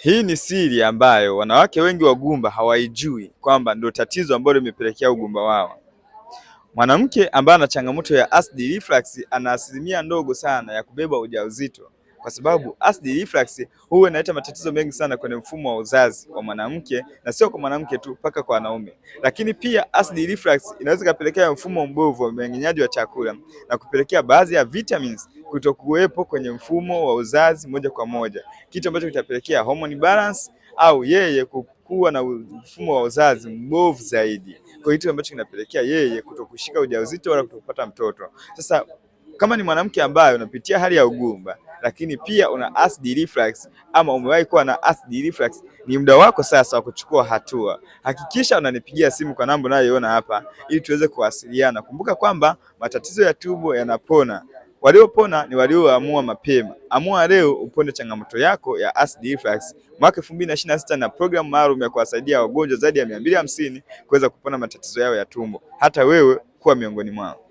Hii ni siri ambayo wanawake wengi wagumba hawaijui kwamba ndio tatizo ambalo limepelekea ugumba wao. Mwanamke ambaye ana changamoto ya acid reflux ana asilimia ndogo sana ya kubeba ujauzito, kwa sababu acid reflux huwa inaleta matatizo mengi sana kwenye mfumo wa uzazi wa mwanamke, na sio kwa mwanamke tu, mpaka kwa wanaume. Lakini pia acid reflux inaweza ikapelekea mfumo mbovu wa mmeng'enyaji wa chakula na kupelekea baadhi ya vitamins kutokuwepo kwenye mfumo wa uzazi moja kwa moja, kitu ambacho kitapelekea hormone balance au yeye kuwa na mfumo wa uzazi mbovu zaidi, kwa hiyo ambacho kinapelekea yeye kutokushika ujauzito wala kutokupata mtoto. Sasa kama ni mwanamke ambaye unapitia hali ya ugumba lakini pia una acid reflux ama umewahi kuwa na acid reflux, ni muda wako sasa wa kuchukua hatua. Hakikisha unanipigia simu kwa namba unayoiona hapa ili tuweze kuwasiliana. Kumbuka kwamba matatizo ya tumbo yanapona. Waliopona ni walioamua mapema. Amua leo upone changamoto yako ya acid reflux. Mwaka 2026 na programu maalum ya kuwasaidia wagonjwa zaidi ya 250 kuweza kupona matatizo yao ya tumbo. Hata wewe kuwa miongoni mwao.